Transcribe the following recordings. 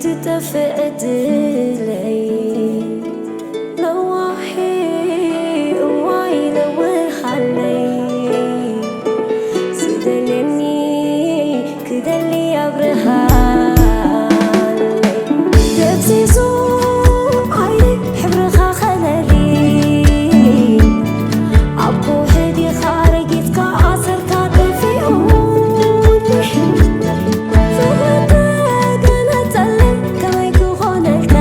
ትጠፍእ ዕድለይ ለዋሂ እዋይ ለውሃለይ ዝደልየኒ ክደሊ ኣብርሃለይ ደብዚዙ ዓይነይ ሕብርኻ ከለሊ ኣብ ከውሒ ዲኻ ረጊጽካ ኣሰርካ ጠፊኡኒ ፍቕሪ ተገለጸለይ ከመይ ክኾነልካ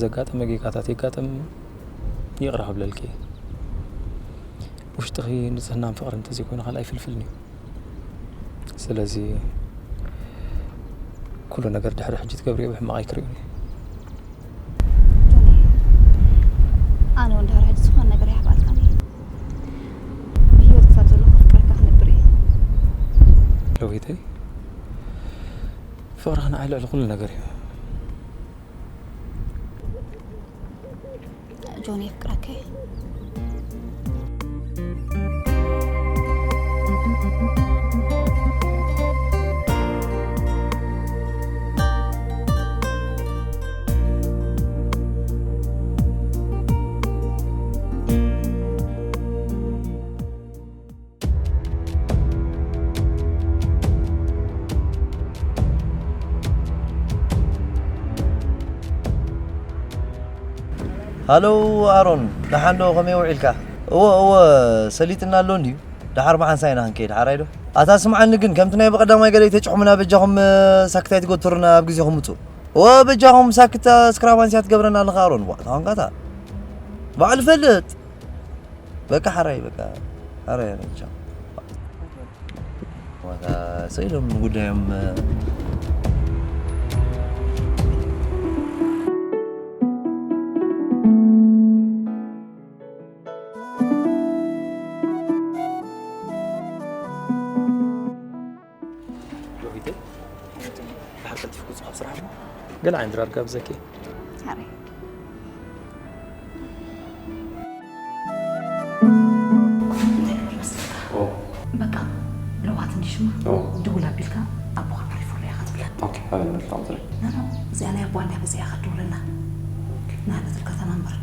ዘጋጠመ ጌጋታት የጋጥም፣ ይቕረ ክብለልኪ። ውሽጥኺ ንጽህናን ፍቕርን እንተዘይኮይኑ ካልእ ኣይፍልፍልን እዩ። ስለዚ ኩሉ ነገር ድሕሪ ሕጂ ትገብርዮ ብሕማቕ ኣይክርእዮን እየ። ጆኒ፣ ኣነ እውን ድሕሪ ሕጂ ዝኾነ ነገር ኣይሕባልካን እየ። ብህይወት ክሳብ ዘለኹ ከፍቅረካ ክነብር እየ። ለዊተይ፣ ፍቕርኺ ንዓይ ልዕሊ ኩሉ ነገር እዩ። ጆኒ፣ የፍቅረካ እየ። ሃሎ ኣሮን፣ ደሓን ዶ? ከመይ ውዒልካ? እወ እወ፣ ሰሊጥና ኣሎ እንድዩ። ደሓር ብሓንሳእ ኢና ክንከይድ፣ ሓራይ ዶ? ኣታ ስምዓኒ ግን፣ ከምቲ ናይ ብቐዳማይ ገለ ኣይተጭሕሙና በጃኹም፣ ሳክት ኣይትገትሩና ኣብ ግዜኹም ምጹ። እወ በጃኹም፣ ሳክት ስክራባንስያ ትገብረና ኣለኻ ኣሮን። ዋ፣ ታንካታ። ባዕሉ ፈልጥ። በቃ ሓራይ፣ በቃ ሓራይ፣ ኣነ ቻው። ዋታ ሰይዶም ጉዳዮም ሎሂተይ፣ ድሓር ቀልጢፍኩ ጽባሕ ስራሕ እሞ ገለ ዓይነት ድራር ጋብዘኪ። ሓራይ። በቃ ለዋት እንዲ ሽማ ደውል ኣቢልካ ኣቦኻ ዓሪፉ ርያ ክትብላ። ኦኬ፣ ኣበይ ንብል ታውትሪ? ናኖ፣ እዚኣ ናይ ኣቦ ኣንዳ በዚኣ ክትደውለላ። ናህለትልካ ተናምበር።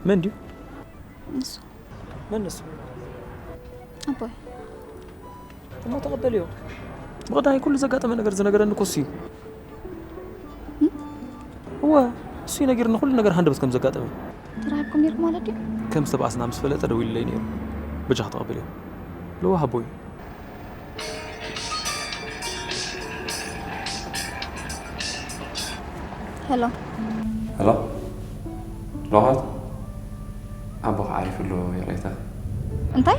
መን ድዩ? ንሱ መን ንሱ? ኣቦይ። እሞ ተቐበልዮ። ብቐዳማይ ኩሉ ዘጋጠመ ነገር ዝነገረኒ እኮ እሱ እዩ። እወ፣ እሱ እዩ ነጊርኒ ኩሉ ነገር ሃንደበት ከም ዘጋጠመ። ተራኺብኩም ነይርኩም ማለት ድዩ? ከም ዝተባኣስና ምስ ፈለጠ ደዊሉለይ ነይሩ። በጃኻ ተቐበልዮ። ለዋህ ኣቦይ። ሄሎ። ሄሎ ለውሃት፣ ኣቦኻ ዓሪፉ ኣሎ፣ ይቕሬታ። እንታይ?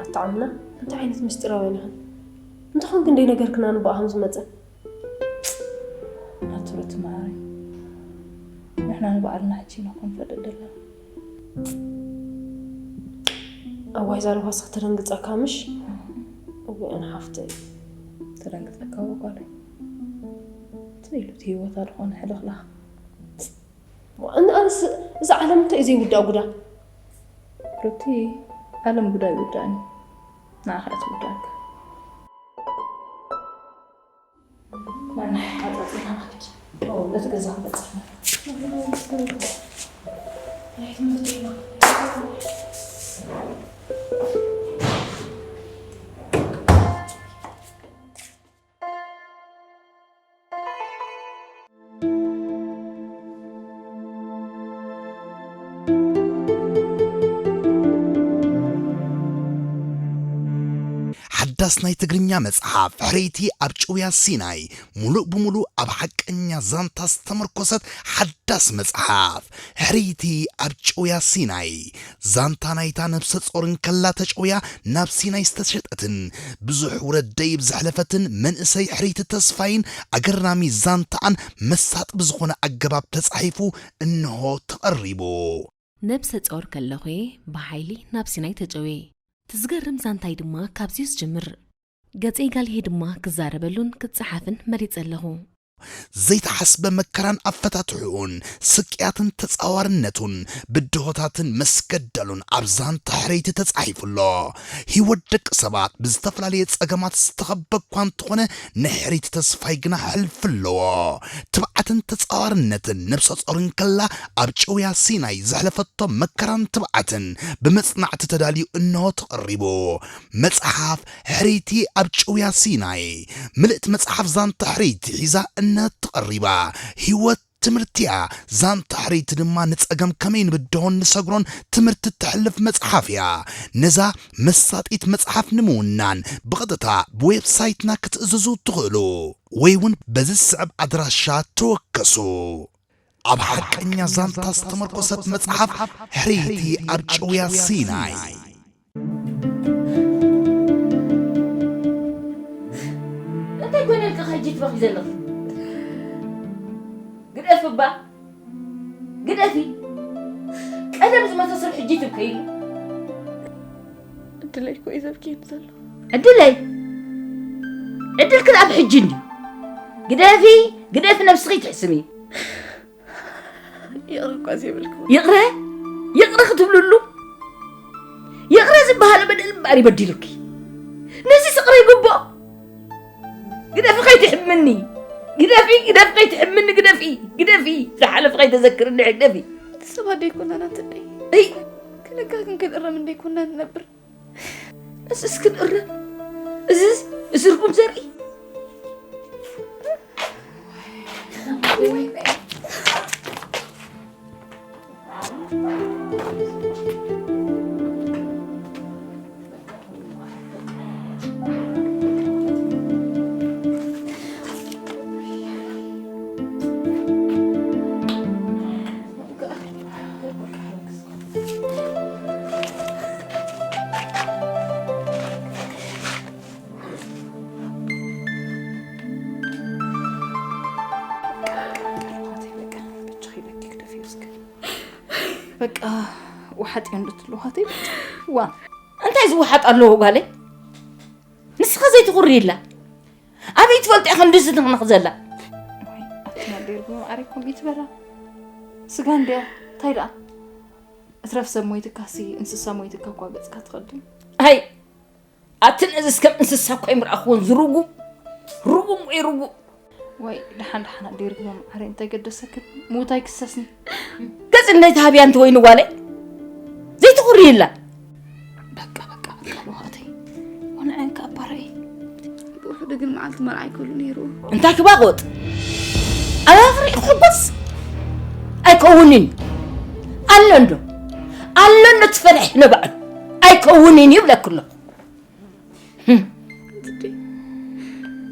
ኣታ ዓምና፣ እንታይ ዓይነት ምስጢራውያን ኢኽን? እንተኾን ክንደይ ነገር ክናንብኣ ከም ዝመጸ። ኣቱርት ማሪ፣ ንሕና ንባዕልና ሕጂ ኢና እኮ ንፈልጥ ዘለና። እዋይ፣ እዛ ለዋስ ክትደንግጸካ ምሽ? እወ፣ ኣነ ሓፍተይ። ተደንግጸካ እወ ጓለይ። እንታይ ኢሉ እቲ ህይወታ ዝኾነ ሕልኽላኽ? ዋ፣ እን-፣ ኣነስ እዛ ዓለም እንታይ እዩ ዘይውዳእ ጉዳ? ሩቲ፣ ዓለም ጉዳይ ይውዳእኒ። ንዓኻ እያ ትውዳእካ። ማና፣ ዓጻጺና ንኸይድ። ኦ፣ ነቲ ገዛ ክንበጽሕ ኢና። ናይ ትምህርቲ ኢና። ሓዳስ ናይ ትግርኛ መጽሓፍ ሕርይቲ ኣብ ጭውያ ሲናይ፣ ሙሉእ ብሙሉእ ኣብ ሓቀኛ ዛንታ ዝተመርኮሰት ሓዳስ መጽሓፍ ሕርይቲ ኣብ ጭውያ ሲናይ። ዛንታ ናይታ ነብሰ ጾር እንከላ ተጨውያ ናብ ሲናይ ዝተሸጠትን ብዙሕ ውረድ ደይብ ዘሕለፈትን መንእሰይ ሕርይቲ ተስፋይን ኣገራሚ ዛንታኣን መሳጢ ብዝኾነ ኣገባብ ተጻሒፉ እንሆ ተቐሪቡ። ነብሰ ጾር ከለኹ'የ ብሓይሊ ናብ ሲናይ ተጨውየ። እቲ ዝገርም ዛንታይ ድማ ካብዚ'ዩ ዝጅምር። ገጸይ ጋልሄ ድማ ክዛረበሉን ክጸሓፍን መሪጸ ኣለኹ። ዘይተሓስበ መከራን ኣፈታትሕኡን፣ ስቅያትን ተጻዋርነቱን፣ ብድሆታትን መስገደሉን ኣብ ዛንታ ሕርይቲ ተጻሒፉ ኣሎ። ህይወት ደቂ ሰባት ብዝተፈላለየ ጸገማት ዝተኸበ እኳ እንተኾነ፣ ንሕርይቲ ተስፋይ ግና ሕልፊ ኣለዎ። ትብዓትን ተጻዋርነትን ነብሰ ጾር እንከላ ኣብ ጭውያ ሲናይ ዘሕለፈቶ መከራን ትብዓትን ብመጽናዕቲ ተዳልዩ እንሆ ተቐሪቡ። መጽሓፍ ሕርይቲ ኣብ ጭውያ ሲናይ። ምልእቲ መጽሓፍ ዛንታ ሕርይቲ ሒዛ እንሆ ተቐሪባ። ህይወት ትምህርቲ እያ። ዛንታ ሕርይቲ ድማ ንጸገም ከመይ ንብድሆን ንሰግሮን ትምህርቲ እተሕልፍ መጽሓፍ እያ። ነዛ መሳጢት መጽሓፍ ንምውናን ብቐጥታ ብዌብሳይትና ክትእዝዙ ትኽእሉ ወይ እውን በዚ ዝስዕብ ኣድራሻ ተወከሱ። ኣብ ሓቀኛ ዛንታ ዝተመርኮሰት መጽሓፍ ሕርይቲ ኣብ ጭውያ ሲናይ። እንታይ ኮይነልካ ሕጂ ትበኺ ዘለኺ? ግደፊ እባ ግደፊ። ቀደም ዝመሰ ሰብ ሕጂ ትብከይሉ። እድለይ እኮ እዩ ዘብክየኒ ዘሎ። ዕድለይ ዕድልክን ኣብ ሕጂ እንድዩ። ግደፊ ግደፊ ነብስኺ ትሕስሚ። ይቕረ እኳ ዘይብልክዎ። ይቕረ ይቕረ ክትብልሉ ይቕረ ዝበሃለ በደል እምበኣር እዩ በዲሉኪ። ነዚስ ይቕረ ይግብኦ። ግደፊ ከይትሕምኒ። ግደፊ ግደፊ ከይትሕምኒ ግደፊ። ግደፊ ዝሓለፈ ከይተዘክርኒ ግደፊ። ሰባት ደይኮናና ትደይ እይ ክንጋግን ክንእረም እንደይኮና ንነብር። እዝስ ክንእረ እዝስ እዝርኩም ዘርኢ በቃ ውሓጥ እዮ እንዶ ትልዋሃተይ ዋ እንታይ ዝውሓጥ ኣለዎ ጓለይ ንስኻ ዘይትኹሪ ኢላ ኣበይ ትፈልጥ ኢኻ እንድዚ ትንኽንኽ ዘላ ኣትና ደርጉ ማዕረይ ከምኡ ይትበላ ስጋ እንድያ እንታይ ደኣ እትረፍ ሰብ ሞይትካሲ እንስሳ ሞይትካ እኳ ገጽካ ትቐድም ኣይ ኣቲ ነዚ እስከም እንስሳ እኳ ይምርኣኽዎን ዝርጉ ርጉም ወይ ርጉ ወይ ደሓን ደሓን ኣደይ ርግቦ ማዕረይ እንታይ ገደሰክን ምውታይ ክሰስኒ ገጽ እንዴት ሃብያ እንተ ወይኒ ጓለይ ዘይትኹሪ ኢላ በቃ በቃ በቃ ልዋተይ ወንዐን ከኣባረይ ብውሕዱ ግን መዓልቲ መርዓ ይከሉ ነይሩ እንታይ ክባቆጥ ኣብ ኣፍሪ ክሕጎስ ኣይከውንን ኣሎ እንዶ ኣሎ እንዶ ትፈርሕ ነባዕሉ ኣይከውንን ይብለክ ኣለኹ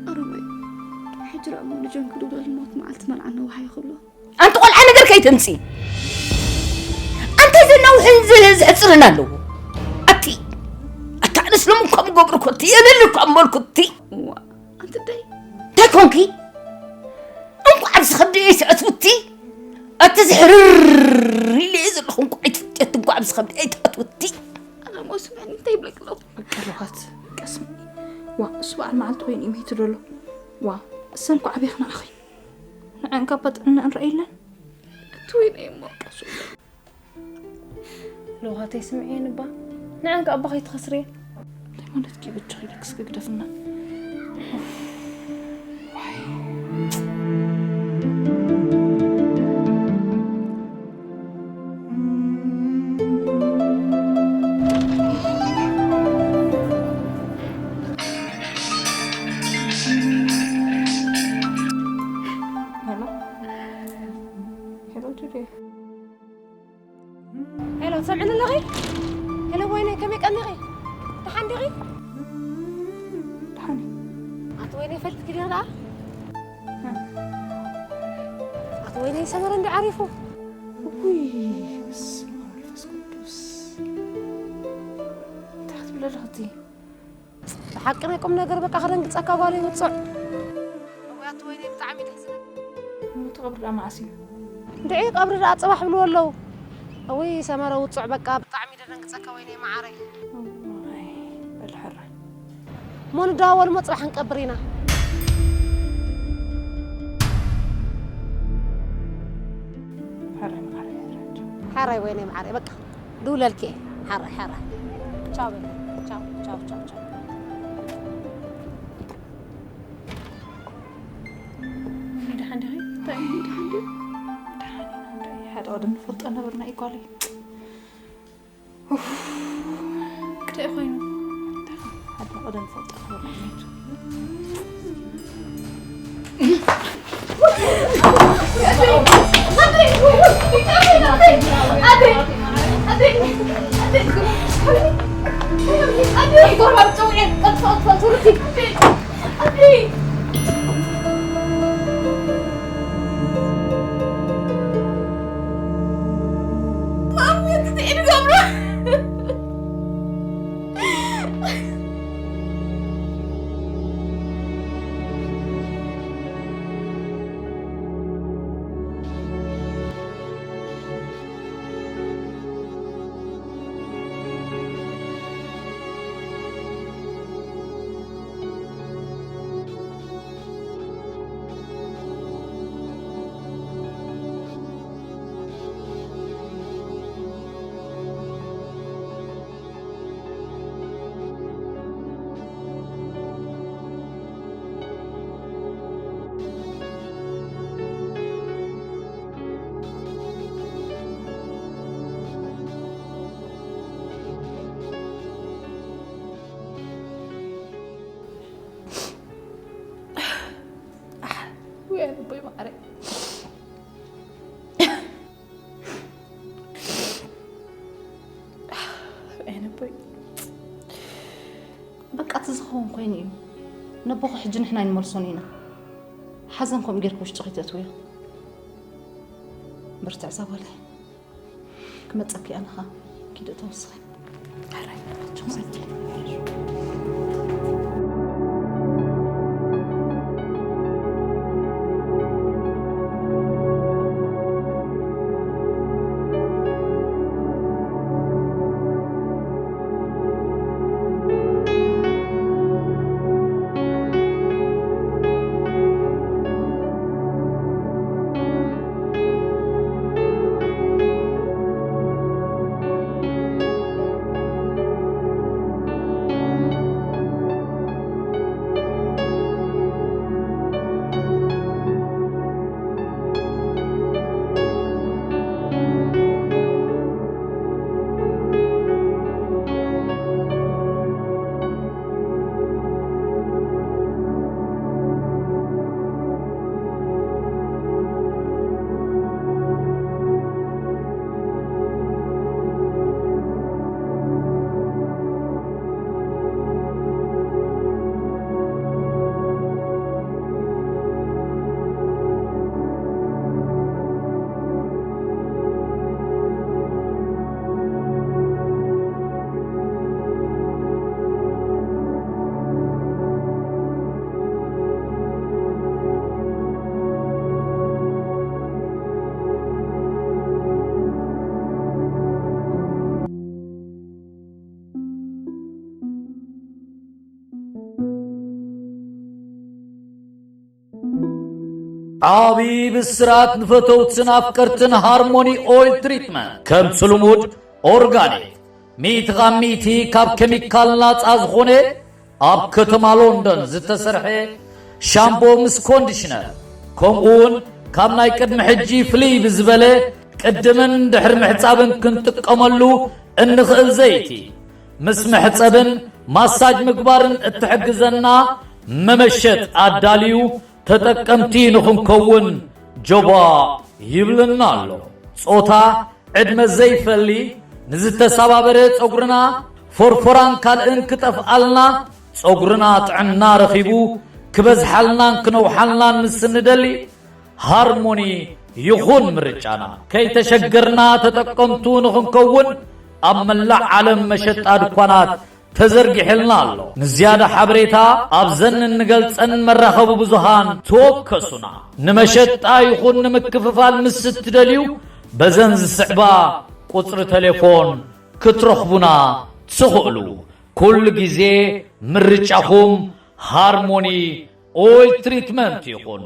ኣረማይ ሕጂ ደኣ እሞ ልጆን ክድውለሉ ሞት መዓልቲ መርዓ ነዋሓ ይኽብሎ ኣንቲ ቆልዓ ነገር ከይተምፂ ኣንታይ ዘናውሕን ዘሕፅርን ኣለዎ ኣቲ ኣታ ኣነስ ሎም እኳ ምገብርኮ እቲ የልል እኳ ምበልኩ እቲ እዋ ኣንቲ ደይ እንታይ ኮንኪ እንኳዕ ኣብዚ ከብዲ ኣይትኣትውቲ ኣቲ ዝሕርር ኢለ ዘለኹ እንኳዕ ኣይትፍትየት እንኳዕ ኣብዚ ከብዲ ኣይትኣትውቲ ኣነ ሞ ስምዕኒ እንታይ ይብለክ ኣለኹ በቃ ልውሃት ቀስሚ ዋ እሱ በዓል መዓልቲ ኮይኑ እዩ መይቱ ደሎ ዋ እሰን ኳ ዓብኽ ንዓኺ ንዐን ካብ ጥዕና እንረኣየለን እቲ ወይነ እሞ ቀሱ ልውሃተይ ስምዕየን እባ ንዐን ከኣባ ከይትኸስርየ እንታይ ማለት ኪ ብቻ ኢለክስ ክግደፍና ሄሎ ትሰምዕኒ ኣለኺ? ሄሎ ወይነ ከመይ ቀኒኺ? ደሓን ዲኺ? ደሓን ኣቲ ወይነ ይፈልጥኪ ዲኺ ደኣ? ኣቲ ወይነ ሰመረ እንዲ ዓሪፉ? ውይ በስመ ኣብ መንፈስ ቅዱስ እንታይ ክትብለ ኣለኽቲ? ብሓቂ ናይ ቁም ነገር በቃ ክደንግጸካ ጓለይ ውጹዕ። እውይ ኣቲ ወይነይ ብጣዕሚ ደሕዝነካ። ሞት ቀብሪ ደኣ መዓስ እዩ? እንድዒ ቀብሪ ደኣ ጽባሕ ብልዎ ኣለዉ። እውይ ሰመረ ውጹዕ በቃ ብጣዕሚ ደደንግጸካ ወይነይ መዓረይ። እዋይ በል ሕራይ። እሞ ንደዋወል እሞ ጽባሕ ክንቀብር ኢና። ሓራይ ወይኔ መዓረይ፣ በቃ ድውለልኪ እየ። ሓራይ፣ ሓራይ። ቻው በል። ቻው፣ ቻው፣ ቻው፣ ቻው። ደሓን ዲኺ? እንታይ እዩ? ደሓን ድዩ? ደሓን ኢና እንዳ፣ ሓደ ቀደም ንፈልጦ ነበርና እዩ ጓለይ። ኡፍ፣ እንታይ ኮይኑ? ሓደ ቀደም ንፈልጦ ነበርና እዩ። ውይ ኣነቦይ ማዕረ፣ ኣነቦይ፣ በቃ እቲ ዝኸውን ኮይኑ እዩ። ነቦኹ ሕጂ ንሕና ኣይንመልሶን ኢና። ሓዘን ከምኡ ጌርኪ ውሽጥኺ ተእትውዮ። ብርትዕ እዛ ጓለይ። ክመጸኪ ኣነ ኸኣ ኪዲ ተወስኺ። ሕራይ በላቸው። ዓቢ ብስራት ንፈተውትን ኣፍቀርትን ሃርሞኒ ኦይል ትሪትመንት። ከምቲ ልሙድ ኦርጋኒክ፣ ሚእቲ ካብ ሚእቲ ካብ ኬሚካል ናጻ ዝኾነ፣ ኣብ ከተማ ሎንደን ዝተሰርሐ ሻምቦ ምስ ኮንዲሽነር፣ ከምኡውን ካብ ናይ ቅድሚ ሕጂ ፍልይ ብዝበለ ቅድምን ድሕሪ ምሕጻብን ክንጥቀመሉ እንኽእል ዘይቲ፣ ምስ መሕጸብን ማሳጅ ምግባርን እትሕግዘና መመሸጥ ኣዳልዩ ተጠቀምቲ ንኽንከውን ጆባ ይብለና ኣሎ። ጾታ፣ ዕድመ ዘይፈሊ፣ ንዝተሰባበረ ጸጉርና፣ ፎርፎራን ካልእን ክጠፍኣልና፣ ጸጉርና ጥዕና ረኺቡ ክበዝሓልናን ክነውሓልናን ምስ እንደሊ፣ ሃርሞኒ ይኹን ምርጫና። ከይተሸገርና ተጠቀምቱ ንኽንከውን ኣብ መላእ ዓለም መሸጣ ድኳናት ተዘርጊሕልና ኣሎ። ንዝያዳ ሓበሬታ ኣብዘን እንገልጸን መራኸቢ ብዙሃን ተወከሱና። ንመሸጣ ይኹን ንምክፍፋል ምስ እትደልዩ በዘን ዝስዕባ ቁጽሪ ቴሌፎን ክትረኽቡና ትኽእሉ። ኩሉ ግዜ ምርጫኹም ሃርሞኒ ኦይል ትሪትመንት ይኹን።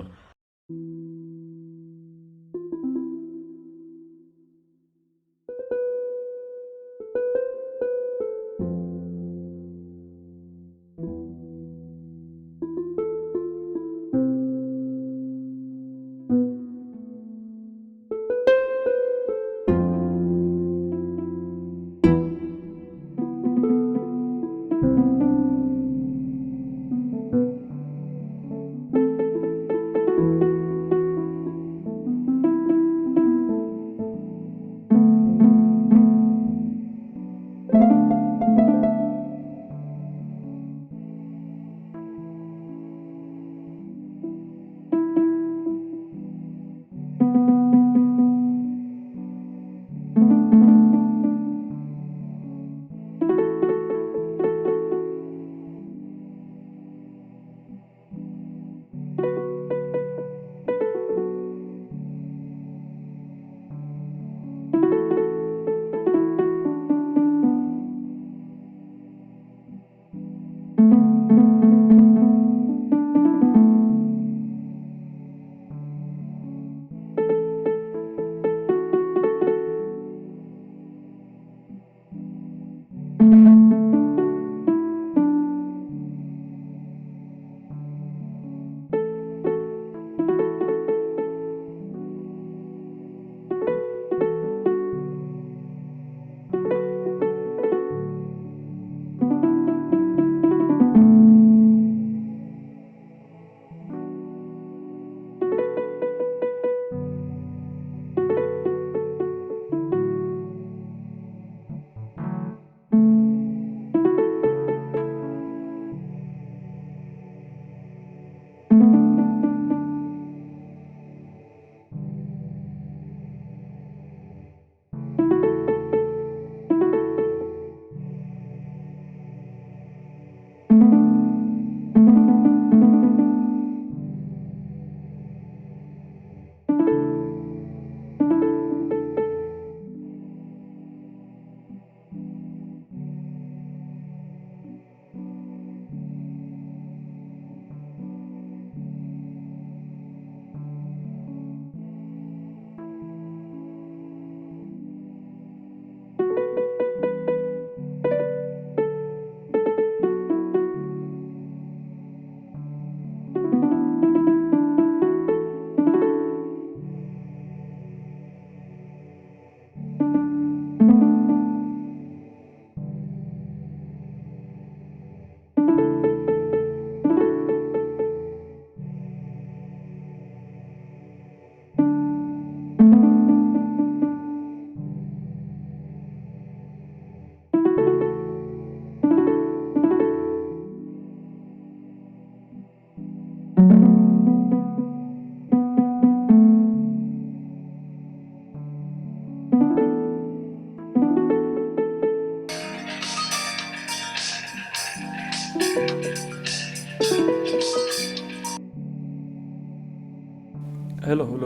ሄሎ ሄሎ።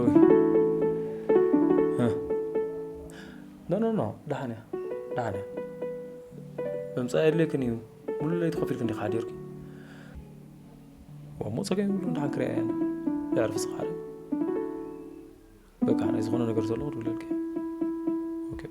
እ። ኖ ኖ ኖ፣ ደሓን እያ፣ ደሓን እያ። ምምጻእ የድልየክን እዩ። ሙሉ ለይቲ ከፊልክ እንዲኻ ሓዲርኪ። እሞ ጸገም የብሉን፣ ደሓን ክሪኣ እየ ኣነ። የዕርፊ ስኻረ። በቃ፣ ናይ ዝኾነ ነገር ዘሎ ክድውለልኪ። ኦኬ።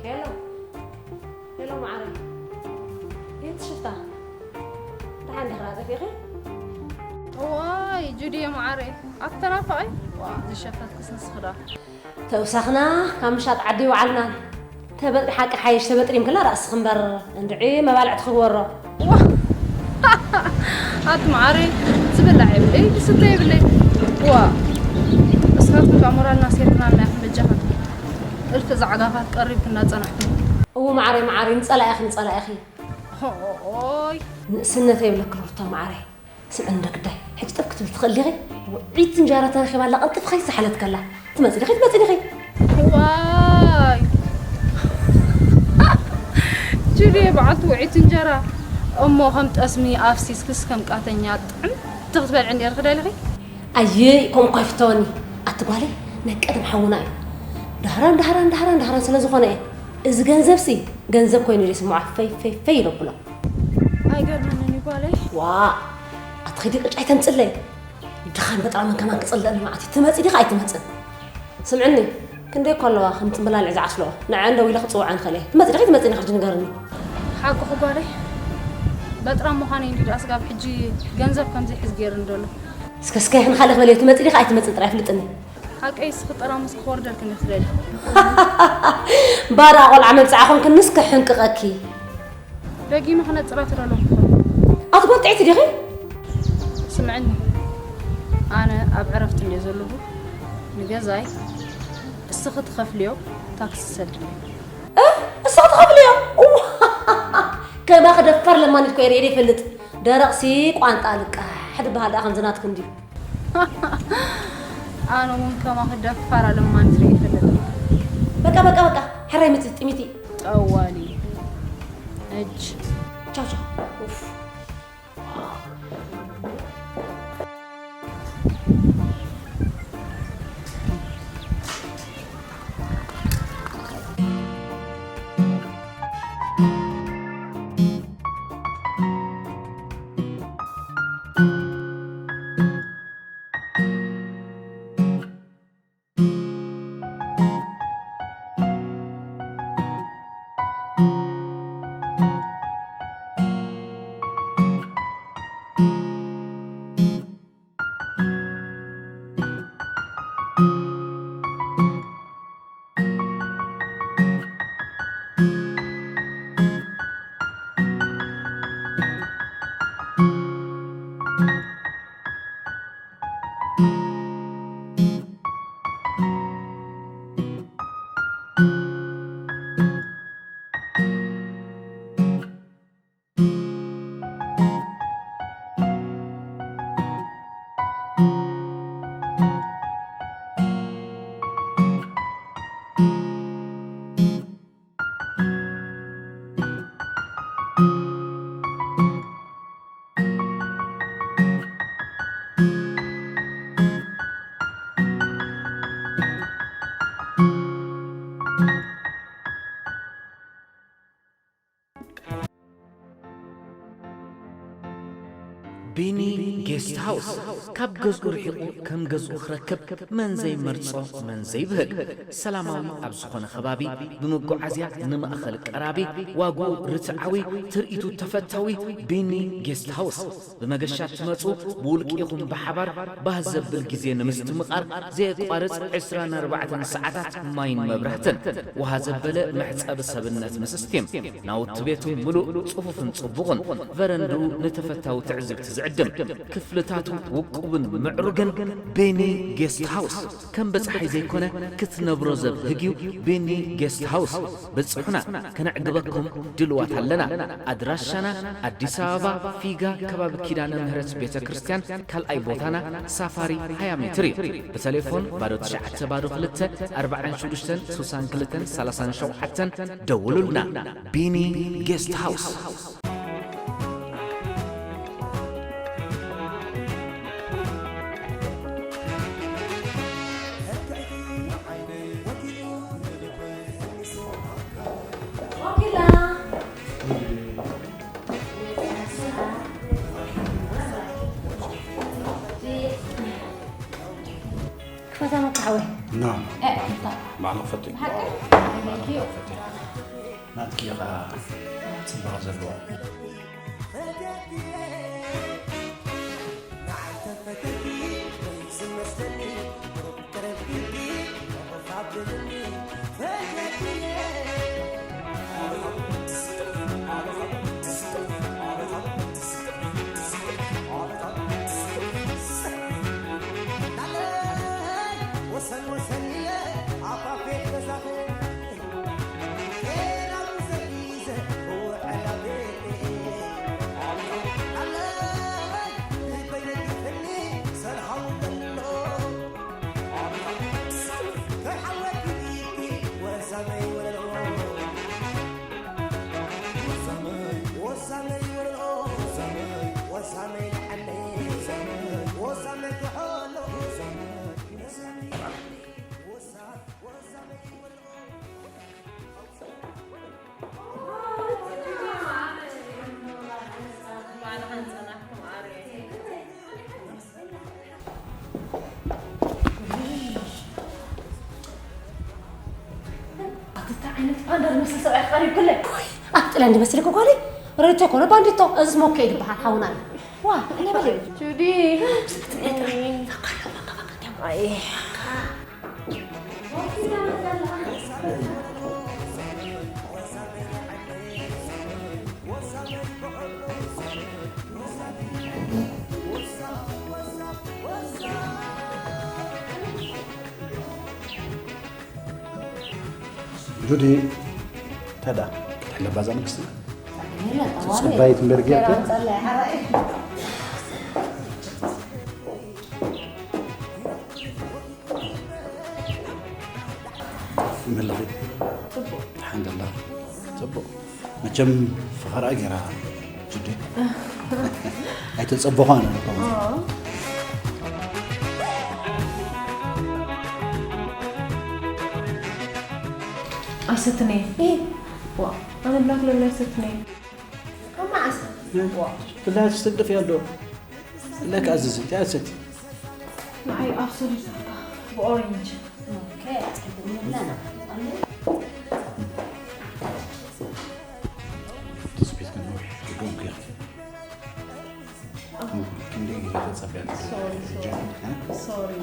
ሄሎ፣ ሄሎ፣ መዓረይ። የት ሽፍታ? ደሓን ዲኻ? ጠፊእኺ? እዋይ፣ ጁድየ መዓረይ። ኣተናፋቒ? ዋ፣ ዝሸፈትክስ ንስኺ ዶ? ተውሳኽና ካብ ምሻጥ ዓዲ ይውዓልና። ተበጥሪ ሓቂ ሓይሽ፣ ተበጥሪም ክላ ራእስኺ እምበር፣ እንድዒ መባልዕቲ ክግበሮ። ዋ! ኣቲ መዓረይ፣ ዝብላዕ የብለይ፣ ዝስተ የብለይ። ዋ! እስኻትኩም ከኣ ሞራልና ኣስኪርክናልና ኢኹም በጃኹም። እልፊ ዛዕጋፋት ቀሪብክና ጸናሕኩም። እው መዓረይ፣ መዓረይ፣ ንጸላኢኺ፣ ንጸላኢኺ። ኦይ! ንእስነት የብለኪ ሩታ መዓረይ። ስምዕኒ እንዶ ግዳይ፣ ሕጂ ጥብ ክትብል ትኽእሊ ዲኺ? ውዕይቲ እንጀራ ተረኺባ ኣላ፣ ቀልጢፍኺ ዝሓለትኪ ኣላ። ትመጺ ዲኺ? ትመጺ ዲኺ? ዋይ! ጁልየ በዓልቲ ውዕይቲ እንጀራ እሞ ከም ጠስሚ ኣፍሲስክስ ከም ቃተኛ ጥዕምቲ ክትበልዒ እንድየ ርኺ ደሊኺ? ኣይይ፣ ከምኡ እኳ ኣይፍተወኒ። ኣቲ ጓለይ ናይ ቀደም ሓውና እዩ። ዳህራን ዳህራን ዳህራን ዳህራን ስለ ዝኾነ እየ። እዚ ገንዘብሲ ገንዘብ ኮይኑ እየ ዝስምዖ። ፈይ ፈይ ፈይ ኢለ ኣብሎ። ኣይገርመንን እዩ ጓለይ። ዋእ! ኣቲ ኺዲ ቅጫ ኣይተምጽለይ። ድኻን በጥራመን ከማን ክጽልእኒ መዓት እዩ። ትመጺ ዲኻ ኣይትመጽን? ስምዕኒ፣ ክንደይ እኮ ኣለዋ ከም ጽምብላልዕ ዝዓስለኦ። ንዐን ደዊለ ክጽውዐን ክእል እየ። ትመጺ ዲኺ ኣይትመጽን ኢኺ ሕጂ ንገርኒ። ሓቅኺ ጓለይ። በጥራም ምዃነይ እንድዩ ደኣ ስጋብ ሕጂ ገንዘብ ከም ዘይሕዝ ገይሩኒ ዘሎ። እስከ እስከ ክንኻልእ ክበል እየ። ትመጺ ዲኺ ኣይትመጽን ጥራይ ኣፍልጥኒ። ሓቀይ እስኺ ጠራሙስ ክወርደልክን እየ ትደሊ። ባርኣ ቆልዓ መብጽዓ ኾንክንስ ክሕንቅቐኪ። ደጊመ ክነጽራ ተዳለኹ። ኣቲ ጓል ጥዕይቲ ዲኺ? ስምዕኒ፣ ኣነ ኣብ ዕረፍቲ እንድየ ዘለኹ። ንገዛይ እስኺ ትኸፍልዮ ታክሲ ሰድለይ። እ? እስኺ ትኸፍልዮ? እዋ! ከማኺ ደፋር ለማኒት እኮ እየ ርእየ ዘይፈልጥ። ደረቕሲ ቋንጣ ልቃሕ ድበሃል ደኣ ከምዚ ናትኪ እንድዩ። ኣነ እውን ከማኺ ደፋር ኣለማኒት ርእየ ኣይፈልጥን። በቃ፣ በቃ፣ በቃ። ሕራይ ምጺ፣ ጥሚቲ። ጠዋሊ። እጅ። ቻው፣ ቻው። ኡፍ። ቢኒ ጌስት ሃውስ፣ ካብ ገዝኡ ርሒቑ ከም ገዝኡ ክረክብ መን ዘይመርጾ መን ዘይብህግ። ሰላማዊ ኣብ ዝኾነ ከባቢ፣ ብመጓዓዝያ ንማእኸል ቀራቢ፣ ዋግኡ ርትዓዊ፣ ትርኢቱ ተፈታዊ። ቢኒ ጌስት ሃውስ። ብመገሻ ትመጹ፣ ብውልቂ ይኹን ብሓባር ባህ ዘብል ግዜ ንምስትምቓር ዘየቋርጽ ዕስራን ኣርባዕተን ሰዓታት ማይን መብራህትን፣ ውሃ ዘበለ መሕጸቢ ሰብነት ምስ ስቲም፣ ናውቲ ቤቱ ምሉእ ጽፉፍን ጽቡቕን፣ ቨረንድኡ ንተፈታዊ ትዕዝብቲ ዝዕድም፣ ክፍልታቱ ውቁብን ምዕሩግን። ቤኒ ጌስት ሃውስ። ከም በጽሓይ ዘይኮነ ክትነብሮ ዘብህግ እዩ። ቤኒ ጌስት ሃውስ። በጽሑና፣ ከነዕግበኩም ድልዋት ኣለና። ኣድራሻና ኣዲስ ኣበባ ፊጋ ከባቢ ኪዳነ ምህረት ቤተ ክርስቲያን ካልኣይ ቦታና ሳፋሪ ሃያ ሜትር እዩ። ብተሌፎን ባዶ ትሽዓተ ባዶ ክልተ ኣርባዓን ሽዱሽተን ስሳን ክልተን ሰላሳን ሸውዓተን ደውሉልና። ቢኒ ጌስት ሃውስ። ክፈታ መካዕወይ። ኖ። እ፣ ክፈታ። ባዕሉ ክፈትዮ። ብሓቂ? ባዕሉ ክፈትዮ። ናትኪ ኢኻ ጽባቐ ዘለዎ። ኣቲ እንታይ ዓይነት ባንዳ ዝመስል ሰብኣይ ክቐርብ ይብለ? ኣቲ ጥልያን ዝመስል እኮ ጓለይ። ረድቶ ኮነ ባንዲቶ፣ እዚ ስሞከ ይበሃል ሓውና እዩ። ዋ፣ እኔ በለ። ጁዲ። ኣይ። ጁዲ፣ ተዳ ክትሕለባ እዛ ንግስትና። ጽባይት እምበር ጌርካ። መለኺ። ጽቡቕ። ደሓን ደላ። ጽቡቕ። መቸም ፈኸራ ጌራ ጅዲ። ኣይተጸበዃን ኣነ ከምኡ። ኣይሰትነይ። እ። ዋ፣ ኣነ ብላክ ለብል ኣይሰትነይ። ካብ መዓስ? ዋ። ብላክ ትሰትፍ ያዶ። ለካ ኣዝዝ፣ እንታይ ኣሰቲ? ንዓይ ኣብሶሉት ብኦሬንጅ። ኦኬ፣ ጸግም የለን። ትጽቢት ግን ነዊሕ ክደንኩ ኢኻ። ክንደይ ግዜ ተጸብያ ነበር? ሶሪ፣ ሕጂ፣ ሶሪ። እ? ሶሪ።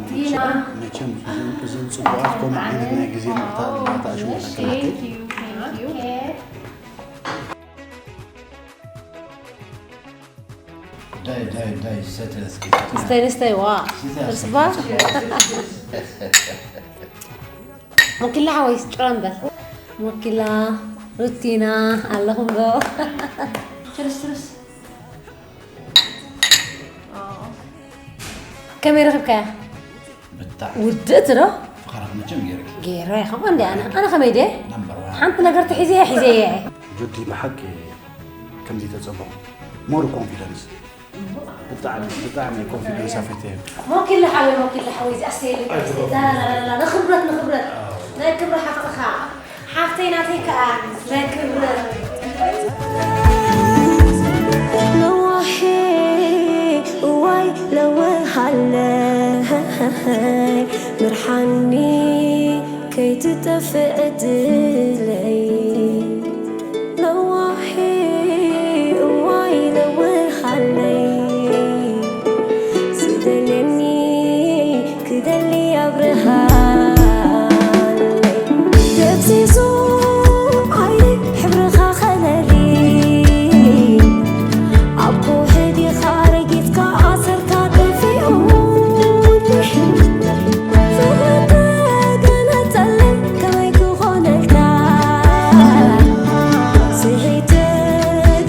ዲና። መቸም እዘን፣ እዘን ጽቡቓት ከምኡ ዓይነት ናይ ግዜ ምቕታል እንዳተኣሽወ ተከላከል። Thank you, thank you. ኦኬ። ዳይ ዳይ ዳይ ሰተ እስኪ። ስተይ ንስተይ ዋ። ርስባ። ሞኪላ ሓወይ ጭራምበል። ሞኪላ፣ ሩቲና፣ ኣለኹም ዶ? ትርስ ትርስ። ከመይ ረኺብካያ? ብጣዕሚ። ውድእቲ ዶ? ፍቕራ መቸም ገይረ። ገይረ፣ ከምኡ እንዲ ኣነ። ኣነ ከመይ ድየ? ናምበር ዋን። ሓንቲ ነገር ተሒዘ እየ፣ ሒዘ እየ። ጆዲ፣ ብሓቂ ከምዚ ተጸበኹ። ሞር ኮንፊደንስ። ብጣዕሚ፣ ብጣዕሚ ኮንፊደንስ ኣፈትየ። ሞኪላ ሓወይ፣ ሞኪላ ሓወይ፣ እዚ ኣስተየሊ። ላ፣ ላ፣ ላ፣ ላ፣ ንኽብረት፣ ንኽብረት። ናይ ክብሪ ሓፍትኻ። ሓፍተይ ናተይ ከኣ ናይ ክብሪ። ለዋሄ እዋይ ለውሃለይ ምርሓኒ ከይትጠፍእ ዕድለይ ለዋሄ እዋይ ለውሃለይ ዝደልየኒ ክደሊ ኣብርሃለይ ደብዚዙ ዓይነይ ሕብርኻ ከለሊ ኣብ ከውሒ ዲኻ ረጊጽካ ኣሰርካ ጠፊኡ ፍቕሪ ተገነጸለይ ከመይ ክኾነልካ ስሒተ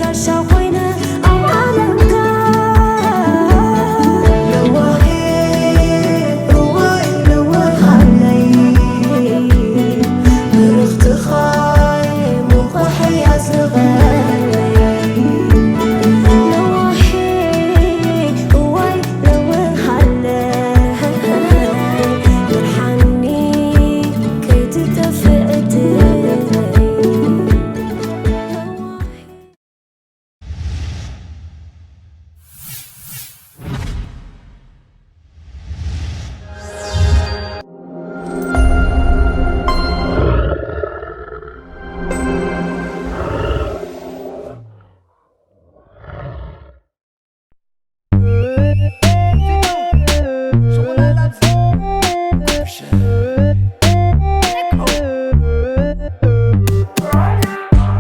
ጋሻ ኮይነ ኣብ ዓለምካ ለዋሄ እዋይ ለዋሃለይ ብርኽትኻ ሙቑሐይ ኣስንቐለይ ለዋሄ እዋይ ለዋሃለይ ብርሃኒ ከይትጠፍእ ዕድለይ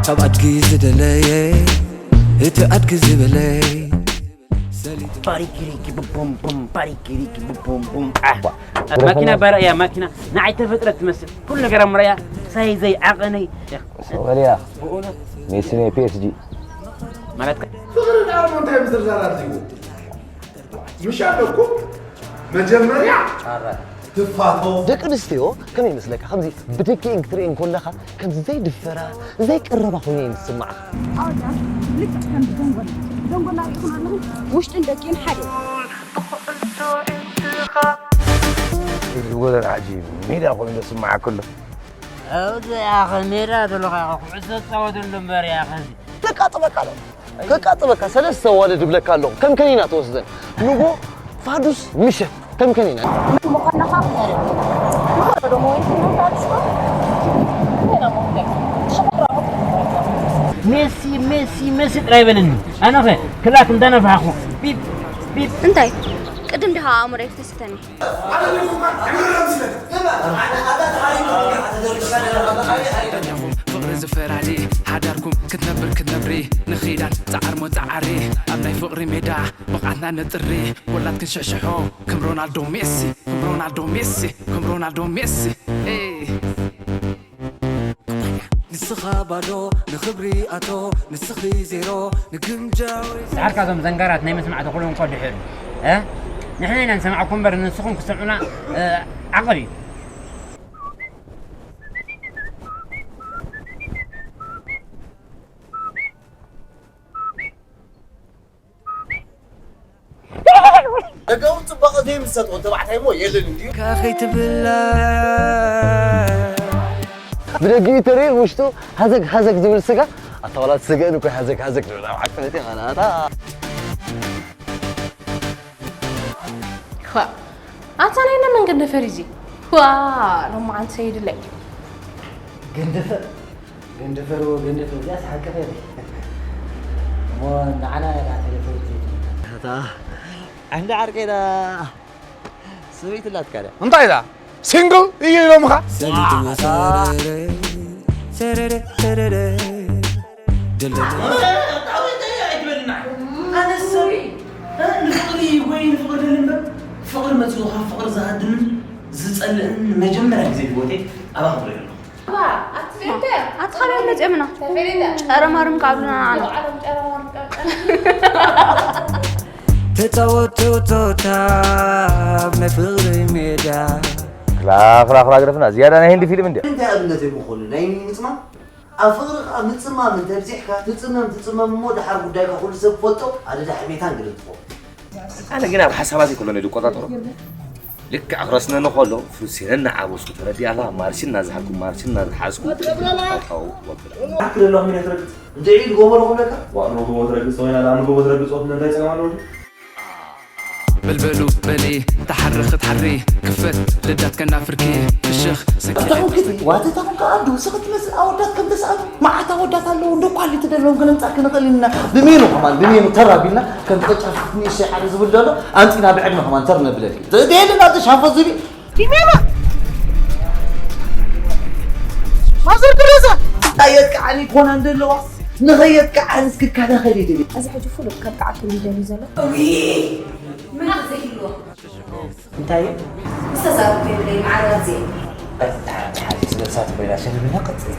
ካብ ኣድጊ ዝደለየ እቲ ኣድጊ ዝበለይ ሰሊጥ ባሪኪሪኪ ቡም ቡም ባሪኪሪኪ ቡም ቡም ቡም። ኣህ፣ ማኪና ባራ እያ ማኪና ንዓይ ተፈጥረት ትመስል ኩሉ ነገር ኣምራያ ሳይዘይ ዓቐነይ። ሶማሊያ ብእውነት ሜሲ ናይ ፒ ኤስ ጂ ማለት ፍቕሪ ደኣ እንታይ ምዝርዛር ኣድልይዎ? ምሽ ኣለኩም መጀመርያ ትፋተው። ደቂ ኣንስትዮ ከመይ ይመስለካ? ከምዚ ብደቂኤን ክትርእየን ከለኻ ከምዚ ዘይድፈራ፣ ዘይቀረባ ኮይነን ይስምዓኻ። ኣወዳት ልክዕ ከም ደንጎላ። ደንጎላ ርኢኹም ኣለኹም? ውሽጥን ደቂን ሓደ እዩ። እዚ ወለድ ዓጂ ሜዳ ኮይኑ ዝስምዓካ ኣሎ። ኣብዚ ኣኸ ሜዳ ዘለኻ ኢኻ ኩዕሶ ትጻወተሉ እምበር ኢኻ እዚ። ከቃጥበካ ኣለኹ። ከቃጥበካ ሰለስተ ዋልድ እብለካ ኣለኹ። ከም ከኒና ትወስደን። ንጎ ፋዱስ ምሸት ከም ከኒና። ምዃንኻ ክነርእ። ንጎ ዶ ሞይት ነው ፋዱስ ነው? ሜዳ ሞይት። ሜሲ፣ ሜሲ፣ ሜሲ ጥራይ በለኒ። ኣነኸ ክላክ እንዳነፋሕኹ ቢፕ፣ ቢፕ። እንታይ? ቅድም ድኻ ኣእምሮይ ክተስተኒ። ፍቕሪ ዝፈራዲ ሓዳርኩም ክትነብር ክትነብሪ ንኺዳን ጻዓር ሞ ጻዓሪ ኣብ ናይ ፍቕሪ ሜዳ ብቕዓትና ነጥሪ ወላድ ክንሽሕሽሖ ከም ሮናልዶ ሜሲ ከም ሮናልዶ ሜሲ ከም ሮናልዶ ሜሲ ኤ። ንስኻ ባዶ ንኽብሪ ኣቶ ንስኺ ዜሮ ንግምጃዊ ጻዕርካ እዞም ዘንጋራት ናይ ምስማዕ ተኽእሎ እንኳ ድሕር እ ንሕና ኢና ንሰምዓኩም እምበር ንስኹም ክሰምዑና እ ዓቕብ እዩ። ደጋዊ ጽባቐ ዘይምሰጦ ተባዕታይ እሞ የለን እንድዩ። ከኸይትብላ ብደጊኡ ተርኢ ውሽጡ ሃዘግ ሃዘግ ዝብል ስጋ ኣታ ዋላ ትስገእን እኮ ሃዘግ ሃዘግ ዝብል ኣብ ዓቅበት ይኸላታ። ኳ ኣታ ናይ ነመን ገንደፈር እዚ ኳ ሎማዓንቲ ሰይድለይ ገንደፈር ገንደፈር ወ ገንደፈር እዚኣ ስሓቀፈ እሞ ንዓና ኢኻ ተለፈር ዘይትምታ ኣታ ዓንዲ ዓርከይ ዳ ሰበይቲ ኣላትካ ዳ እንታይ ዳ ሲንግል እዩ ኢሎምኻ ሰሊጥ ወሰረረ ሰረረ ሰረረ ደልደለ ጣውንተ ኣይትበልና ኣነ ሰብኢ መጽኡ ካብ ፍቕሪ ዝሃድምን ዝጸልእን ንመጀመርያ ግዜ ብህይወተይ ኣባኻ ትሪኦ ኣለኹ። ኣቲ ካበይ መፂኦምና? ጨረማርም ካብ ሉና ንዓና። ተፃወቱ ቶታ ኣብ ናይ ፍቕሪ ሜዳ ክላኽላኽላ ግደፍና ዝያዳ ናይ ህንዲ ፊልም እንድያ። እንታይ ኣብነት እዩ ምኾኑ ናይ ምጽማም ኣብ ፍቕሪ ከዓ ምጽማም እንተብዚሕካ ትጽመም ትጽመም እሞ ደሓር ጉዳይካ ኩሉ ሰብ ክፈልጦ ኣደዳ ሕሜታን ግደ ትኸውን። ኣነ ግን ኣብ ሓሳባት ኣይኮሎን ዝቆጣጠሮ። ልክዕ ክረስነኒ ከሎ ፍሲነ እናዓበስኩ ተረዲኣ ኣለኻ ማርሽን እናዝሓልኩ ማርሽን እናዝሓዝኩ ኣካው ወብላ። ኣክል ኣለኹ ሚነ ትረግጽ እንድዒ ዝጎበሮ ክብለካ ዋእሮ ጎቦ ትረግጽ ተወይና ዳኣ ንጎቦ ትረግጽ ወፍለ እንታይ ጸገም ኣለዎ ድዩ? በልበሉ በሊ ተሓሪ ክትሓሪ ክፈት ልዳት ከናፍርኪ ፍሽኽ ሰኪ ተኹንክቲ ዋተ ተኹንካ ኣዱ ስኽት መስል ኣወዳት ከም ተስኣሉ መዓት ኣወዳት ኣለዉ እንዶ ኳሊቲ ደለዎም ከነምጻ ክንኽእል ኢና ብሜኑ ከማን ብሜኑ ተራቢልና ከም ተጫፍት ንእሽተይ ሓደ ዝብል ዘሎ ኣንጺና ብዕድመ ከማን ተር ነብለልኪ ዘደየልና ተሻፎ ዝቢ ዲሜማ ማዘር ተረዛ ኣየት ከዓኒ ኮና እንደለዋ ንኸየት ከዓኒ እስኪ ከላኸል ይደሊ እዚ ሕጂ ፍሉጥ ከብቅዓኩም ይደልዩ ዘሎ ምን ዘይህልዎ እንታይ እዩ ዝተዛረብኩ የብለይ መዓረባት እዚአ በጣም ሓዲስ ነብሳት ኮይና ሸልምና ቀጽል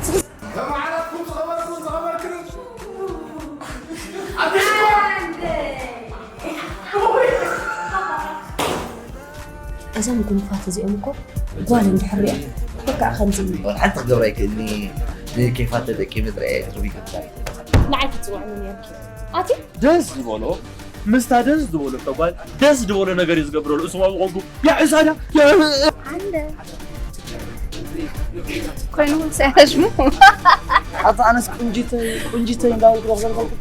እዞም ጉንፋት እዚኦም እኮ ጓል እንድሕር ሪኣ በቃ ከምዚ ሓንቲ ክገብራ ይክእልኒ ንኬፋት ተጠቂመ ጥራየ ርቢት ይብላል ንዓይ ክትፅውዕኒ ነርኪ ኣቲ ደስ ዝበሎ ምስታ ደስ ዝበሎ ተጓል ደስ ዝበሎ ነገር እዩ ዝገብረሉ እሱ ኣብቆጉ ያዕሳዳ ኣንደ ኮይኑ ሳያሽሙ ኣታ ኣነስ ቁንጂተይ ቁንጂተይ እንዳበልኩ ዘልፈልኩ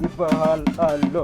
ይበሃል ኣሎ